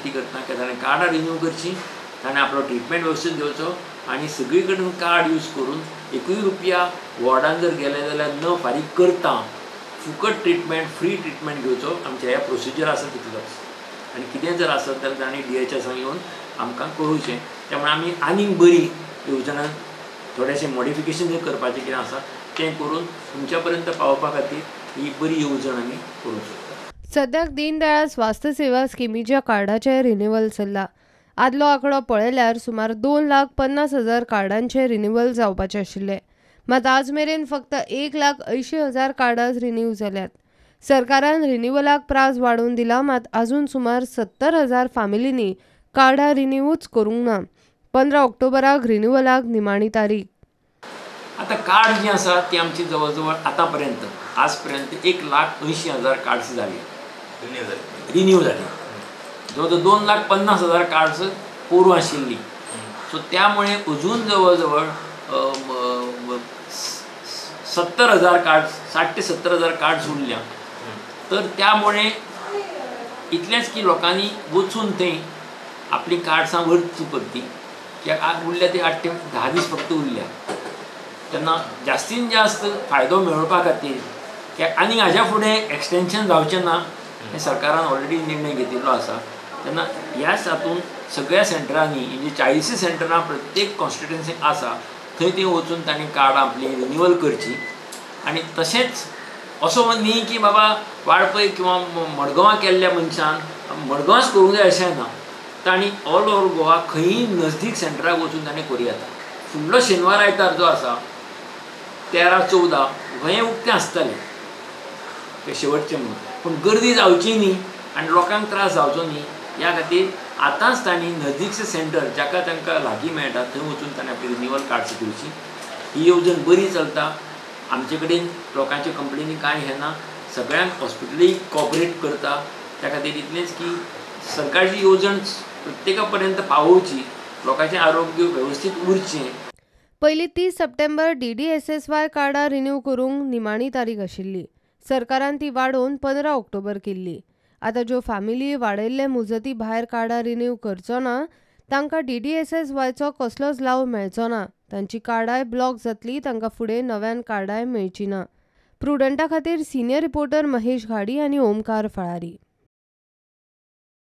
विनंती करता की ताणें कार्डां रिन्यू करची, ताणें आपलो ट्रिटमेंट व्यवस्थीत घेवचो आनी सगळी कडेन कार्ड यूज करून 1 रुपया वॉर्डान जर गेले जाल्यार न फारीक करता फुकट ट्रिटमेंट, फ्री ट्रिटमेंट घेवचो. आमच्या ह्या प्रोसिजर आसा तितलोच आनी कितें जर आसत जाल्यार तांणी DHSान येवन आमकां कळोवचें. त्यामुळे आमी आनीक बरी येवजणां थोडेशें मॉडिफिकेशन जर करपाचें कितें आसा तें करून तुमच्या पर्यंत पावोवपा खातीर ही बरी येवजण आमी करूंक शकता. सद्याक दीनदयाळ स्वास्थ्य सेवा स्किमीच्या कार्डाचें रिन्युअल चल्ला. आदलो आंकडो पळयल्यार सुमार 2,50,000 कार्डांचें रिन्युअल जावपाचें आशिल्लें, मात आज मेरेन फक्त 1,80,000 कार्डां रिन्यू जाल्यात. सरकारान रिन्युअलाक प्रास वाडोवन दिला, मात अजून सुमार 70,000 फामिलींनी कार्डां रिन्यूच करूंक ना. 15 ऑक्टोबराक रिन्युअलाक निमाणी तारीख. आतां कार्ड जी आसा ती आमची जवळ जवळ आतां पर्यंत आज पर्यंत 1,80,000 कार्ड्स जाली, रिन्यू जाली. जवळ जवळ 2,50,000 कार्ड्स पोरूं आशिल्ली. सो त्यामुळे अजून जवळ जवळ 70,000 कार्ड्स, 60 ते 70,000 कार्ड्स उरल्या. तर त्यामुळे इतलेंच की लोकांनी वचून थंय आपली कार्ड्सां व्हरची परती, कित्याक उरल्या ती 8 ते 10 दीस फक्त उरल्या. तेन्ना जास्तीन जास्त फायदो मेळोवपा खातीर कित्याक आनी हाज्या फुडें एक्सटेंशन जावचें ना हें सरकारान ऑलरेडी निर्णय घेतिल्लो आसा. तेन्ना ह्याच हातून सगळ्या सेंटरांनी, म्हणजे 40 सेंटरां प्रत्येक कॉन्स्टिट्युएन्सीक आसा, थंय थंय वचून तांणी कार्डां आपली रिन्युअल करची. आनी तशेंच असो न्ही की बाबा वाळपय किंवा मडगांवां केल्ल्या मनशान मडगांवांच करूंक जाय अशें ना, तांणी ऑल ओवर गोवा खंयी नजदीक सेंटराक वचून ताणें करूं येता. फुडलो शेनवार आयतार जो आसा 13-14 हें उक्तें आसतलें तें शेवटचें म्हणून, पूण गर्दी जावची न्ही आनी लोकांक त्रास जावचो न्ही ह्या खातीर आतांच तांणी नजदीकचें सेंटर जाका तांकां लागीं मेळटा थंय वचून ताणें आपली रिन्युअल कार्ड्स घेवची. ही येवजण बरी चलता, आमचे कडेन लोकांच्यो कंप्लेनी कांय येना, सगळ्यांक हॉस्पिटलूय कॉपरेट करता. त्या खातीर इतलेंच की सरकारची येवजण प्रत्येका पर्यंत पावोवची, लोकांचें आरोग्य वेवस्थीत उरचें. पयलीं 30 सप्टेंबर DDSSY कार्डां रिन्यू करूंक निमाणी तारीख आशिल्ली. सरकारान ती वाडोवन 15 ऑक्टोबर केल्ली. आतां ज्यो फामिली वाडयल्ले मुजती भायर कार्डां रिन्यू करचो ना तांकां DDSSYचो कसलोच लाव मेळचो ना. तांची कार्डांय ब्लॉक जातली, तांकां फुडें नव्यान कार्डांय मेळची ना. प्रुडंटा खातीर सिनियर रिपोर्टर महेश घाडी आनी ओमकार फळारी.